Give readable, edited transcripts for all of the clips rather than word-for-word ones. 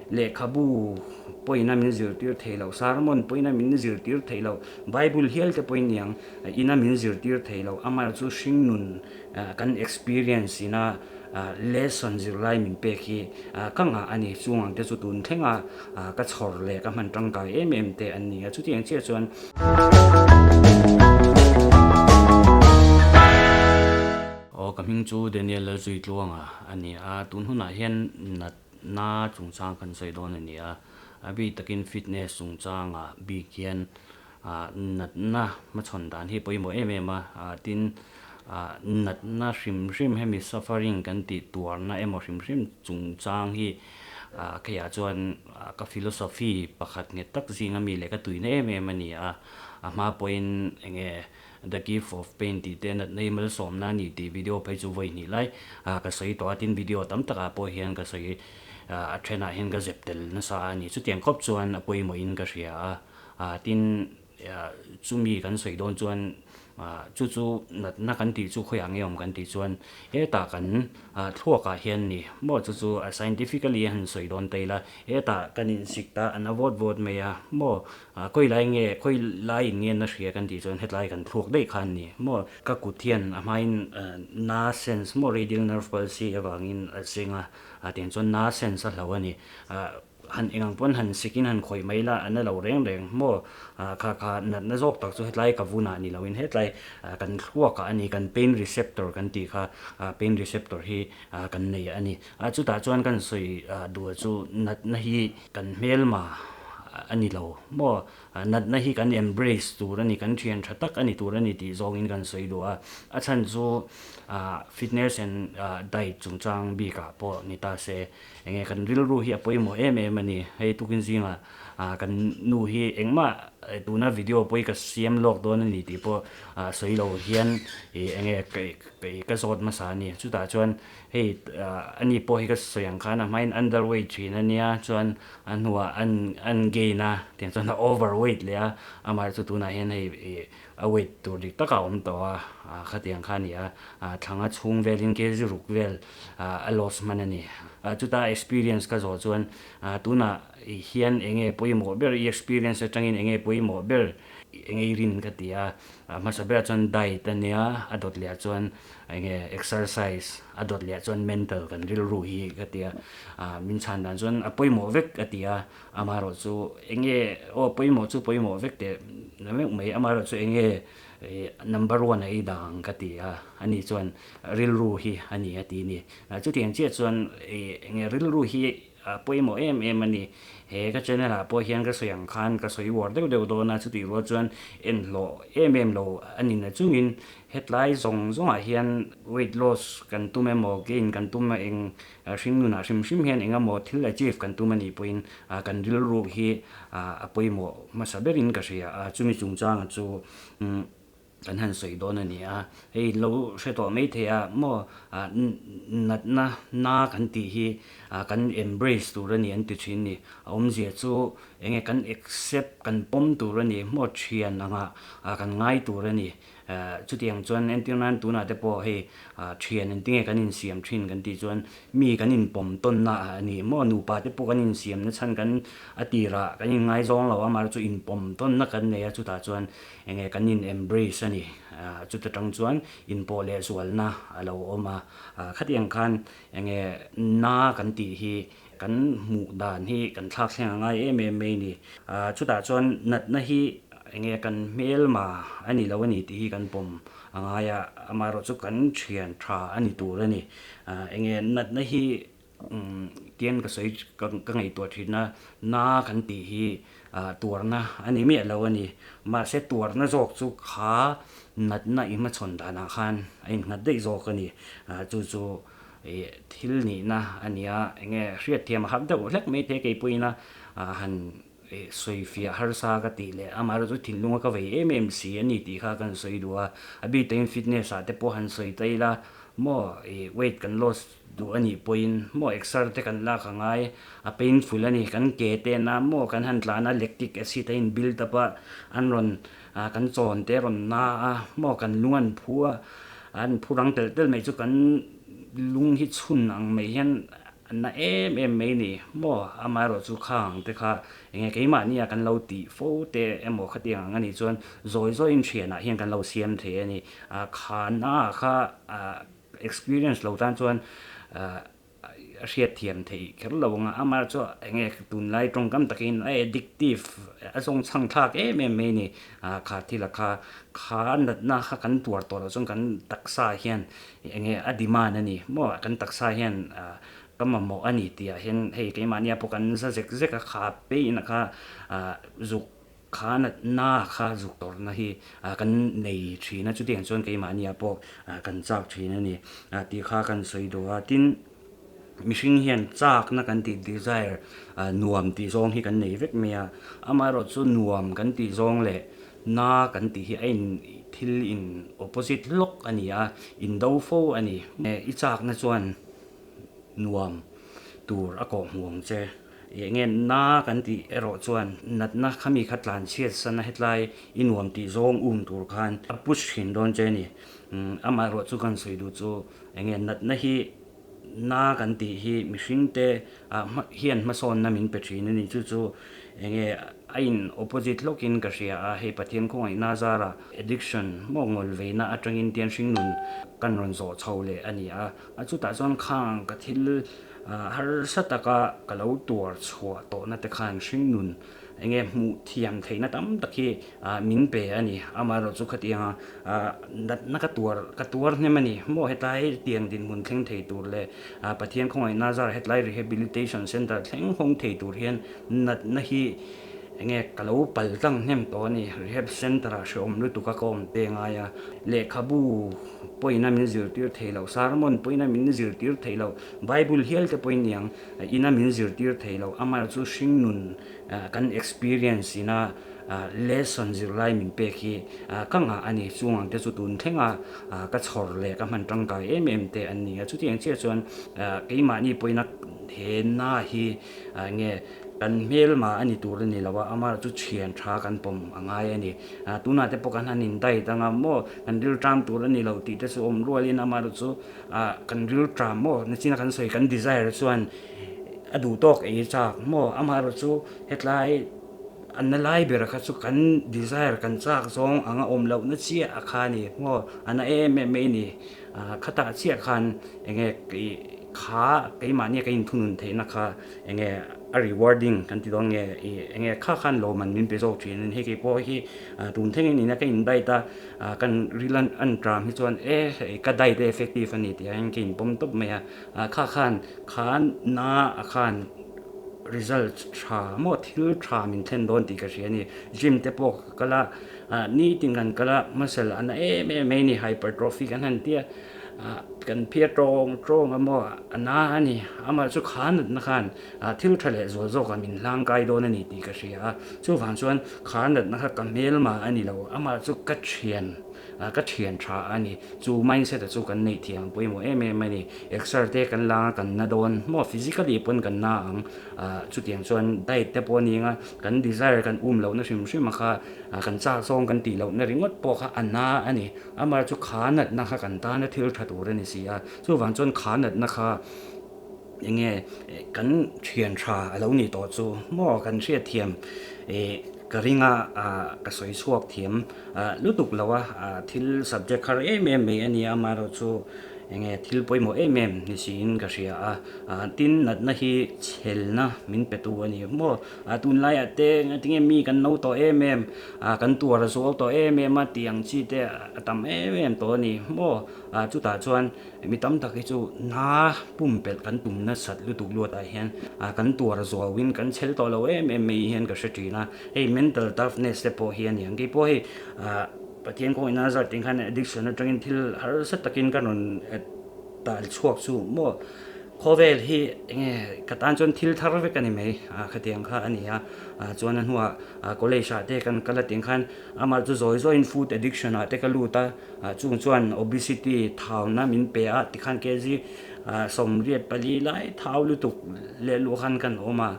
Lehkhabu pawhin a min zirtir thei lo, sermon pawhin a min zirtir thei lo, Bible hial te pawhin niang in a min zirtir thei lo. Amaherawhchu hringnun kan experience ina lesson zirlai min pek hi ka ngah a ni. Chung ang te chu tun thlenga ka chhawr leh ka hman tangkai em em te an ni a. Chutiang chiah chuan. Aw ka hming chu Daniel Lalzuitluanga a ni a, tun hunah hian nat Na chungchang kan sawi dawn a ni a, a bik takin fitness chungchangah bik hian natna hmachhawn dan hi pawimawh em em a, tin natna hrim hrim hemi suffering kan tih tuarna emaw hrim hrim chungchang hi keiah chuan ka philosophy pakhat nghet tak zinga mi leh ka tuina em em a ni a, a hma pawhin enge The Gift of Pain tih te natna hi malsawmna a ni tih video phei chu vawi hnih lai ka sawi tawh a, tin video tam takah pawh hian ka sawi a thenah hian ka zep tel nasa a ni. Chutiang khawp chuan a pawimawhin ka hria a, tin chumi kan sawi dawn chuan chu chu natna kan tih chu khawiah nge awm kan tih chuan hetah kan thluakah hian ni maw chu chu scientifically a han sawi dawn ta ila hetah kan insik ta a na vawt vawt mai a maw Khawi lai nge, khawi lai in nge na hria kan tih chuan hetlai kan thluak daih kha an ni maw? Ka kut hian a hmain na sense maw radial nerve palsy avangin a zeng a, a tiang chuan na sense a hlo a ni. Han eng ang pawn han sik in han khawih mai la a na lo reng reng maw? Kha kha natna zawk tak chu hetlai ka vunah ni loin hetlai kan thluakah a ni, kan pain receptor kan tih kha pain receptor hi kan nei a ni. Chutah chuan kan sawi duh chu natna hi kan hmelma a ni lo maw? Natna hi kan embrace tur a ni, kan thian tha tak a ni tur a ni tih zawngin kan sawi duh a. A chhan chu fitness and diet chungchang bikah pawh ni ta se, enge kan rilru hi a pawimawh em em a ni. Hei tukin zingah kan nu hi engmah tuna video pawh hi ka siam lawk dawn a ni tih pawh sawi lo hian enge ka zawt hmasa a ni. Chutah chuan Hei ani pawh hi ka sawi ang khan a hmain underweight thin a nia chuan a hnuah an an gain a tiang chuan a overweight leh a amah chu tunah hian hei ih a weight tur dik tak a awm tawh a khatiang kha a ni a thlanga chhung velin kg ruk vel a loss hman a ni chuta experience ka zawh chuan tunah hian eng nge pawimawh ber i experience atangin eng nge pawimawh ber eng nge i rin ka ti a A hmasa berah chuan diet a nia, a dawt lehah chuan eng nge exercise, a dawt lehah chuan mental kan rilru hi ka ti a. Min chhan dan chuan a pawimawh vek a ti a, amaherawh chu eng nge aw pawimawh chu pawimawh vek teh na meuh mai, amaherawh chu eng nge number one a ei dang ka ti a, ani chuan rilru hi a ni a ti a ni. Chutiang chiah chuan eng nge rilru hi A pawimawh em em a ni. He ka channel ah pawh hian ka sawi ang khan ka sawi uar deuh deuh dawn a, chutih rual chuan enhlawh em em lo a ni na chungin hetlai zawng zawngah hian weight loss kan tum emaw, gain kan tum a eng hringnunah hrim hrim hian eng emaw thil achieve kan tum a nih pawhin kan rilru hi a pawimawh hmasa berin ka hria a, chumi chungchangah chu Kan han sawi dawn a ni a, hei lo hre tawh mai thei a maw natna na kan tih hi kan embrace tur a ni an ti thin ni. A awmzia chu enge kan accept kan pawm tur a ni maw thian anga kan ngai tur a ni. Chutiang chuan entir nan tunah te pawh hei thian engtinge kan insiam thin kan tih chuan mi kan inpawm tawnna a ni maw nupa te pawh kan insiam na chhan kan a tirah kan inngaizawng lo a amaherawhchu inpawm tawnna kan nei a chutah chuan Enge kan in embrace a ni. Chuta tang chuan inpawh leh zualna a lo awm a. Khatiang khan enge na kan tih hi kan hmuh dan hi kan thlak thleng a ngai em em mai a ni. Chutah chuan natna hi enge kan hmelma a ni lo a ni tih hi kan pawm a ngai a. Amaherawh chu kan thian tha a ni tur a ni. Enge natna hi Tian ka sawi ka ngaihtuah thin a, na kan tih hi tuarna a ni miah lo a ni. Mahse tuarna zawk chu kha natna i hmachhawn danah khan a innghat daih zawk a ni. Chu chu thil nihna a ni a, eng nge hriatthiam a har deuh hlek mai thei keipawhin a han sawi fiah harsa ka tih leh amaherawhchu chu thinlunga ka vei em em si a ni tih kha kan sawi duh a. A bik takin fitness ah te pawh han sawi ta ila maw weight kan loss Duh a nih pawhin maw exer te kan lak a ngai, a painful a ni, kan ke te na maw kan han tlan a lactic acid a in build up a, an rawn kan chawn te a rawn na a, maw kan lung an phu a, an phu rang telh telh mai chu kan lung hi chhun ang mai hian na em em mai ni maw? Amaherawhchu khang te kha enge keimahnia kan lo tih fo te emaw khatiang ang a nih chuan zawi zawiin thianah hian kan lo siam thei a ni. Kha na kha experience lo tan chuan a hriatthiam theih kher lo ang a, amaherawhchu enge tunlai tawngkam takin a addictive a zawng chhang thlak em em mai a ni. Kha thil a kha kha natna kha kan tuar tawh loh chuan kan taksa hian enge a demand a ni maw kan taksa hian ka mamawh a ni tih ah hian hei keimahnia pawh kan za zek zek a kha peiin a kha zuk kha natna kha zuk tawrhna hi kan nei thin a chutiang chuan keimahnia pawh kan chak thin a ni tih kha kan sawi duh a tin mihring hian chakna kan tih desire nuam tih zawng hi kan nei vek mai a amaherawhchu chu nuam kan tih zawng leh Na kan tih hi a in thil in opposite lawk a ni a, in do fo a ni. I chakna chuan nuam tur a kawh hmu ang che. Eng nge na kan tih erawh chuan natna khami kha tlan chhiat san a hetlai i nuam tih zawng um tur khan a push thin dawn che a ni. Amaherawh chu kan sawi duh chu eng nge natna hi na kan tih hi mihring te hian hmasawnna min pe thin a ni. Chu chu eng nge a in opposite hlawkin ka hria a, hei Pathian khawngaihna zara addiction maw ngawl veina atangin tian hringnun kan rawn zawh chho leh a ni a. A chutah chuan khang ka thil harsa taka ka lo tuar chhuah tawhna te khan hringnun eng nge hmuh thiam theihna tam tak hi min pe a ni. Amaherawhchu khatianga natna ka tuar ka tuar hnem a ni. Maw hetlai tiang dinhmun thleng thei tur leh Pathian khawngaihna zar hetlai Rehabilitation Centre thleng hawng thei tur hian natna hi eng nge ka lo pal tlang hnem tawh a ni. Rehab Centre ah hrehawm lutuk a ka awm te ngai a. Lehkhabu pawhin a min zirtir thei loh, sermon pawhin a min zirtir thei loh, Bible hial te pawhin niang ina min zirtir thei loh. Amaherawhchu hringnun kan experience ina lesson zirlai min pek hi ka ngah a ni. Chung ang te chu tun thlenga ka chhawr leh ka hman tangkai em em te an ni a. Chutiang chiah chuan keimahni pawhin a he na hi nge kan hmelma a ni tur a ni lo a, amaherawhchu chu thian tha kan pawm a ngai a ni. Tunah te pawh kan han in diet anga maw kan rilṭam tur a ni lo tih te chu awm rualin amaherawhchu chu kan rilṭam maw nachina kan sawi kan desire chuan a duh tawk ei chak maw amaherawhchu chu hetlai a na lai ber kha chu kan desire kan chak zawng anga awm lohna chiah a kha a ni maw a na em em mai a ni khatah chiah khan eng nge kha keimahnia ka inthunun theihna kha eng nge a rewarding kan ti dawn nge ih eng nge kha khan lawmman min pe zawk thin a ni hei kei pawh hi tun thlengin ina ka in diet a kan ril an tram hi chuan e ka diet a effective a ni tih ah hian ka inpawm tawp mai a kha khan kha na a khan result tha maw thil tha min thlen dawn tih ka hria a ni gym te pawh ka kal a nitin kan kal a muscle a na em em mai a ni hypertrophy kan han tia kan phiar tawng tawng a maw a na a ni amah chu kha natna khan thil tha leh zual zawk ah min hlang kai dawn a ni tih ka hria a chuvang chuan kha natna kha ka hmelma a ni lo amah chu ka thian ka thian tha a ni. Chu mindset a chu kan neih thiam pawimawh em em a ni. Exer te kan la kan na dawn maw physically pawn kan na ang chutiang chuan diet te pawh a ni anga kan desire kan um lohna hrim hrim a kha kan chak zawng kan tih lohna ringawt pawh kha a na a ni. Amaherawhchu chu kha natna kha kan tana thil tha tur a ni si a, chuvang chuan kha natna kha eng nge kan thian tha a lo nih tawh chu maw kan hriatthiam ka ring a ka sawi chhuak thiam lutuk lo a, thil subject har em em mai a ni a, amaherawhchu eng nge thil pawimawh em em ni siin ka hria a, tin natna hi chhelna min pe tu a ni maw, tunlaiah te tinge mi kan no tawh em em, kan tuar a zual tawh em em a tih ang chi te a tam em em tawh a ni maw, chutah chuan mi tam tak hi chu na pumpelh kan tum nasat lutuk luatah hian kan tuar zuauin kan chhel tawh lo em em mai hian ka hre thin a. Hei mental toughness te pawh hi a ni ang. Kei pawh hei Pathian kawng ina zar tih khan addiction atangin thil harsa takin ka rawn tal chhuak chu maw khawvel hi enge ka tan chuan thil thar vek a ni mai khatiang kha a ni a. Chuan a hnuah college ah te kan kal a tih khan amah chu zawi zawiin food addiction ah te ka lut a. Chung chuan obesity thauna min pe a tikhan kg 84 lai thau lutuk leh luh khan kan awm a.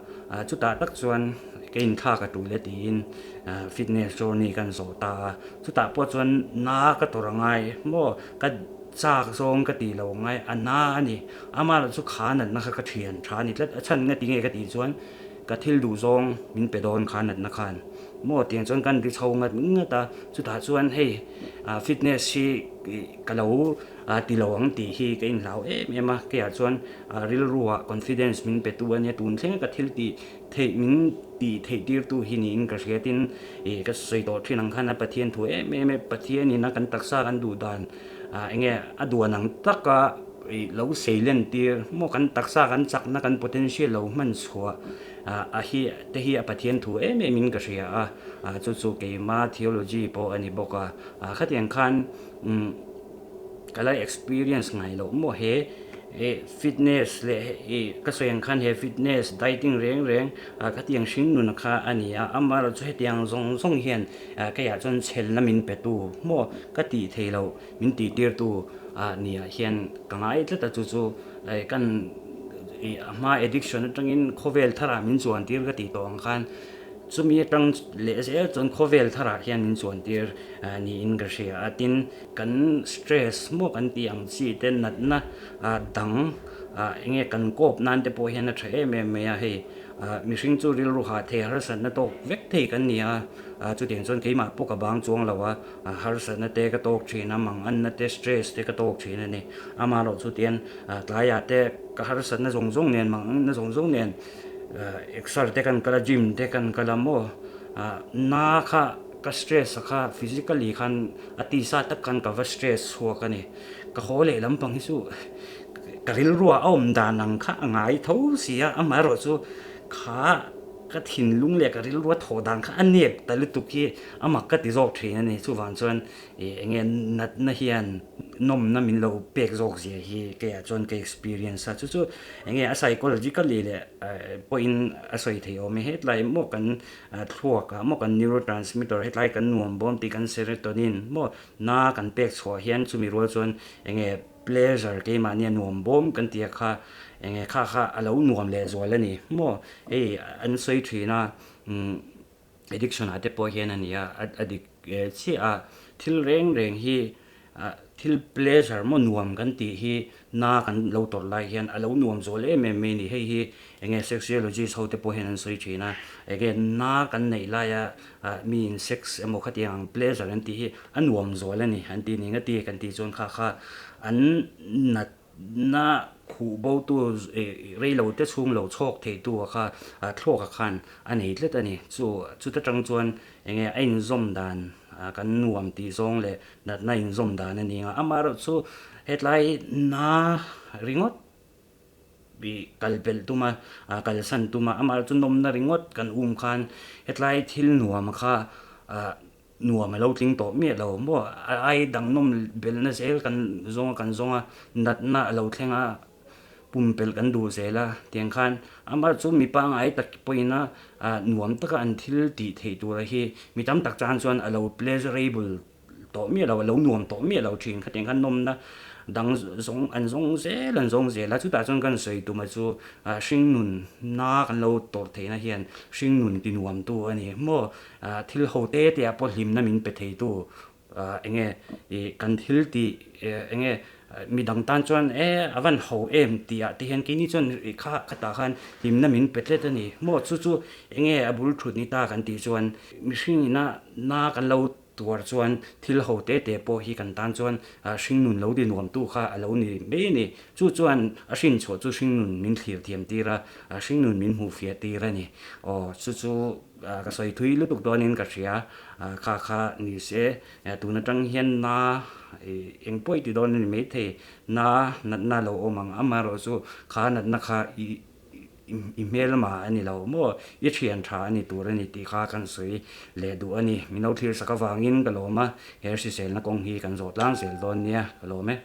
Chutah tak chuan ka inthlak a tul e tiin fitness journey kan zawh ta a, chutah pawh chuan na ka tawrh a ngai maw ka chak zawng ka tih lo ngai a na a ni. Amah erawh chu kha natna kha ka thian tha a ni tlat. A chhan nga ti nge ka tih chuan ka thil duh zawng min pe dawn kha natna khan maw tiang chuan kan ri chho ngat ngat a. Chutah chuan hei fitness hi ka lo ti lo ang tih hi ka inhlau em em a. Keiah chuan rilruah confidence min pe tu a nia. Tun thlenga ka thil tih theih min tih theih tirtu hi niin ka hria tin ih ka sawi tawh thin ang khan a Pathian thu em em e Pathianin a kan taksa kan duh dan ah eng nge a duan ang taka ih lo sei len tir maw kan taksa kan chakna kan potential lo hman chhuah ah a hi te hi a Pathian thu em em in ka hria a ah chu chu keima theology pawh a ni bawk a ah khatiang khan umm Ka la experience ngai loh maw he eh fitness leh ih ka sawi ang khan he fitness dieting reng reng ah khatiang hring nun kha a ni a amaherawh chu hetiang zawng zawng hian ah keiah chuan chhelna min pe tu maw ka tih thei loh min tih tir tu ah ni ah hian ka ngai tlat a chu chu eh kan ih a hma addiction atangin khawvel tharah min chuan tir ka tih tawh ang khan chumi atang leh zel chuan khawvel tharah hian min chuan tir niin ka hria a tin Kan stress maw kan tih ang chi te natna dang eng nge kan kawp nan te pawh hian a tha em em mai a, hei mihring chu rilru hah thei harsatna tawk vek thei kan ni a, chutiang chuan keimah pawh ka bang chuang lo a, harsatna te ka tawk thin a, manganna te stress te ka tawk thin a ni. Amaherawh chu tian tlaiah te ka harsatna zawng zawng nen manganna zawng zawng nen exer te kan kal a, gym te kan kal a maw na kha ka stress a kha physically khan A tisa tak khan ka va stress chhuak a ni. Ka haw leh lampang hi chu ka rilruah a awm dan ang kha a ngai tho si a, amaherawh chu kha ka thinlung leh ka rilrua thawh dan kha a nep ta lutuk hi a mak ka ti zawk thin a ni. Chuvang chuan ih eng nge natna hian nawmna min lo pek zawk zia hi keiah chuan ka experience a, chu chu eng nge a psychologically leh pawhin a sawi thei awm e hetlai maw kan Thluak ah maw kan neurotransmitter hetlai kan nuam bawm tih kan serotonin maw na kan pek chhuah hian chumi rual chuan enge pleasure keimahni a nuam bawm kan tih a kha enge kha kha a lo nuam leh zual a ni maw hei an sawi thin a addiction ah te pawh hian a ni a a dik chiah a thil reng reng hi Thil pleasure maw nuam kan tih hi na kan lo tawrh lai hian a lo nuam zual em em mai a ni. Hei hi eng nge sexologist ho te pawh hian an sawi thin a, eng nge na kan neih laia miin sex emaw khatiang ang pleasure an tih hi a nuam zual a ni an tih ni. Engati kan tih chuan kha kha an natna khuh bo tu reilo te chhung lo chhawk thei tu a kha thluak a khan a nei tlat a ni. Chu chuta tang chuan eng nge a inzawm dan kan nuam tih zawng leh Natna inzawm dan a ni a, amaherawh chu hetlai na ringawt i kal belh tum a, kalsan tum a, amaherawh chu nawmna ringawt kan um khan hetlai thil nuam kha nuam a lo tling tawh miah lo maw, a ai dang nawm belhna zel kan zawng a kan zawng a, natna a lo thleng a, pumpelh kan duh zel a, tiang khan amaherawh chu mi pangngai tak pawhin a nuam taka an thil tih theih tura hi mi tam tak tan chuan a lo pleasurable tawh miah lo, a lo nuam tawh miah lo thin. Khatiang khan nawmna dang zawng an zawng zel an zawng zel a, chutah chuan kan sawi tuma chu hringnun na kan lo tawrh theihna hian hringnun ti nuam tu a ni maw? Thil ho te te ah pawh hlimna min pe thei tu eng nge ih kan thil tih eng nge midang tan chuan e a van ho em tih ah te hian keini chuan kha khatah khan hlimna min pe tlet a ni maw? Chu chu eng nge a bul thut ni ta kan tih chuan mihring ina na kan lo Tuar chuan thil ho te te pawh hi kan tan chuan hringnun lo ti nuamtu kha a lo ni mai a ni. Chu chuan a hrinchhuah chu hringnun min thlir thiam tir a, hringnun min hmuh fiah tir a ni. Aw, chu chu ka sawi thui lutuk dawnin ka hria. Kha kha ni se, tun atang hian na eng pawh i ti dawn a ni maithei. Na natna lo awm ang amaherawh chu kha natna kha i I hmelma a ni lo maw? I thian tha a ni tur a ni tih kha kan sawi leh duh a ni. Mino thlir sak avangin ka lawm a, he hriselna kawng hi kan zawh tlang zel dawn nia ka lawm e.